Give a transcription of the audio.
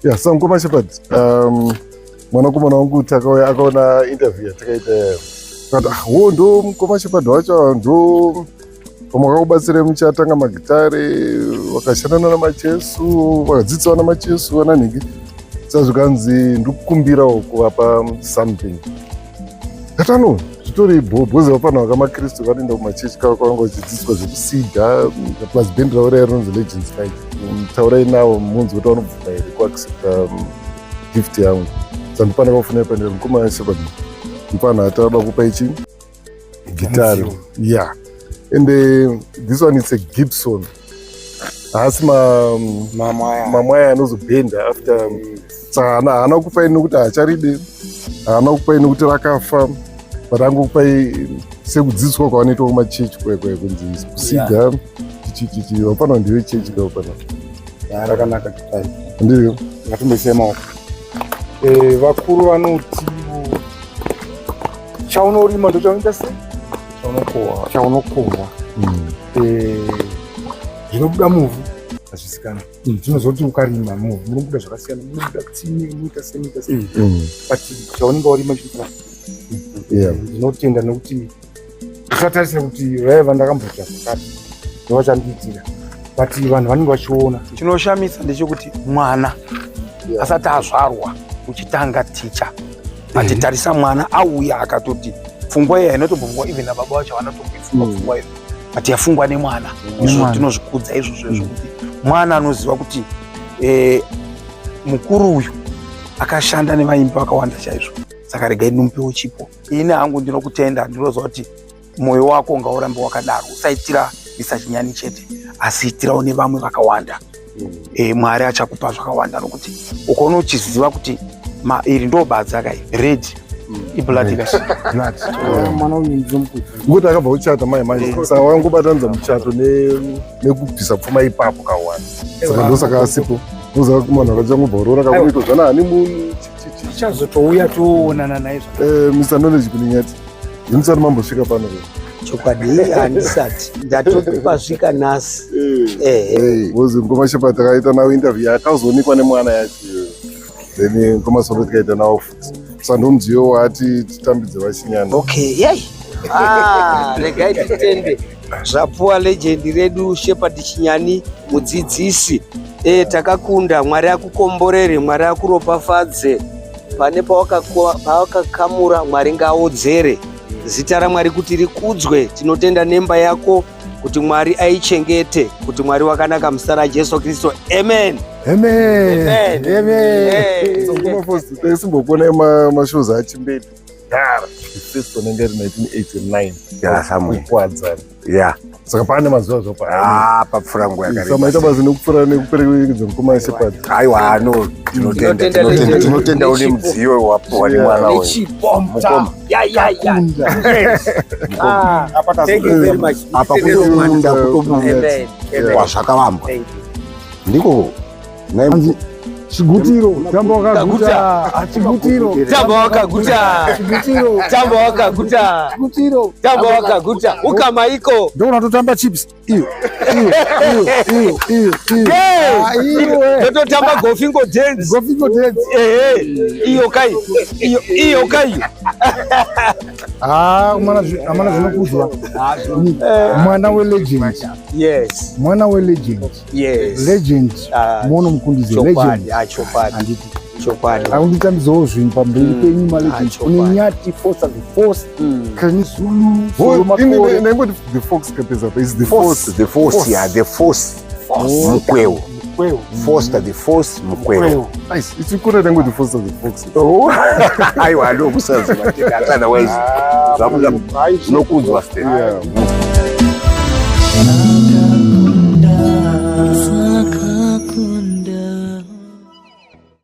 Yeah, so Mukoma Shepherd, mwanakomana wangu takauya akaona interview yatakaita, akati, "Ah, wo ndo Mukoma Shepherd wacho, ndo vamwe vakakubatsirai muchatanga magitare, vakashandana naMachesu, vakadzidziswa naMachesu vananhingi." Saka zvikanzi, "Ndikukumbirawo kuvapa something." Katano zvitori bho because vapana vakamakristu vanoenda kumachechi kavo kwavanga vachidzidziswa zvekusiga, plus bhendi ravo raiva rinonzi Legends Night. Taurai navo munzi kuti vanobvuma here kuaccepta gift yangu. Saka ndipana kakufonera panera, "Mukoma Shepherd, mupana atava kupa ichi gitari." Yeah, and this one is a Gibson, haasi Mamwaya. Mamwaya anozobhenda after. Saka haana kupai nekuti haacharide, haana kupai nekuti rakafa, but angokupai sekudzidziswa kwavanoitwa kumachechi kwekwe kunzi kusiga chichichichi. Vapana ndiwe chechi kaupana. Ya, rakanaka gitari. Ndiyo. Ngatimboisai maoko. Vakuru vanoti chaunorima ndo chaunoita sei? Chaunokohwa. Chaunokohwa. Zvinobuda muvhu hazvisikana. Zvinozoti ukarima muvhu munobuda zvakasiyana, munobuda tsine, munoita sei, munoita sei, but chaunenge warima chinoita. Ndinotenda nekuti usatarisira kuti vaiva ndakamboita zvakati ndovachandiitira, but vanhu vanenge vachiona. Chinoshamisa ndechekuti mwana asati azvarwa uchitanga ticha, but tarisa mwana auya akatoti pfungwa iya inotombofungwa, even nababa vacho vanotomboifunga pfungwa iyo, but yafungwa nemwana. Izvo Nemwana. Tinozvikudza izvozvo izvo kuti mwana anoziva kuti mukuru uyu akashanda nevaimbi vakawanda chaizvo, saka regai ndimupewo chipo. Ini hangu ndinokutenda, ndinoziva kuti mwoyo wako ngaurambe wakadaro, usaitira Mr Chinyani chete, asi itirawo nevamwe vakawanda. Mwari achakupa zvakawanda nokuti ukaona uchiziva kuti iri ndo badza kai red iblood ka. Blood. Mwana uyu ndinomukudza. Ngokuti akabva kuchata mai manje, saka wangobatanidza muchato nekubvisa pfuma ipapo kawanda, saka ndosaka asipo. Unoziva munhu akachangobva kuroora kakunoitwa zvana honeymoon. Tichazotouya toonana naye. Mr Knowledge Kulinyati, ndimusati mambosvika pano ke? Chokwadi handisati, ndatopasvika nhasi, ehe. Because Mukoma Shepherd takaita nawo interview yakazoonekwa nemwana yacho iyoyo, then Mukoma Solo tikaita nawo futi, saka ndomudziyo waati titambidze vaChinyani. Okay, yai, ah, regai titende zvapuwa legend redu Shepherd Chinyani, mudzidzisi. Takakunda. Mwari akukomborere, Mwari akuropafadze pane pawakakamura. Mwari ngaawodzere zita raMwari kuti rikudzwe. Tinotenda nemba yako kuti Mwari aichengete, kuti Mwari wakanaka. Muzita raJesu Kristu, amen. Amen. Amen. Amen. So Mukoma Foster, taisimbokuonai mashows achimberi kudhara. The first one yanga iri 1989. Yeah, somewhere. Kuwadzana. Saka pane mazuva zvapo. Ah, papfuura nguva Saka maita yakareba. basa nekupfuura nekuperekedza Mukoma Shepherd. Aiwa, no, tinotenda. Tinotenda Tinotenda, legend. tinotenda une Nechipo. mudziyo wapuwa nemwana uyu. Nechipo. Mukoma. Ya. Yes. Ah, thank you very much. Apa kutobunda, kutobunda Amen. Amen. kwazvakavambwa. Thank you. Ndiko. Hanzi, chigutiro tamba wakaguta. Chigutiro. Tamba wakaguta. Chigutiro. Tamba wakaguta. Chigutiro. Tamba wakaguta ukamaiko. Ndokuna totamba chips iyo iyo iyo iyo iyo iyo. Ah, iwe. Tototamba gofingo dance. Gofingo dance. Ehe, iyo kai, iyo, iyo kai. Ah, mwana amana zvinokudzwa, mwana welegend. Mwana welegend. Legend. Ah, Muono mukundidzi legend. Chokwadi, ah, chokwadi. Handiti? Chokwadi. Akunditambidzawo zvinhu pamberi penyu malegend. Ah, chokwadi. Une Nyati Foster the Force, Kani Zulu, Solo Makore. Ndaingoti the Fox kapesa pa is the Force, Force. The Force, yeah, the Force. Mukweo. Mukweo. Foster the Force Mukweo. Mukweo. Nice, ichikura ndangoti Foster the Fox. Oh. Aiwa, no kusaziva. Otherwise, zvakuda zvinokudzwa still. Yeah.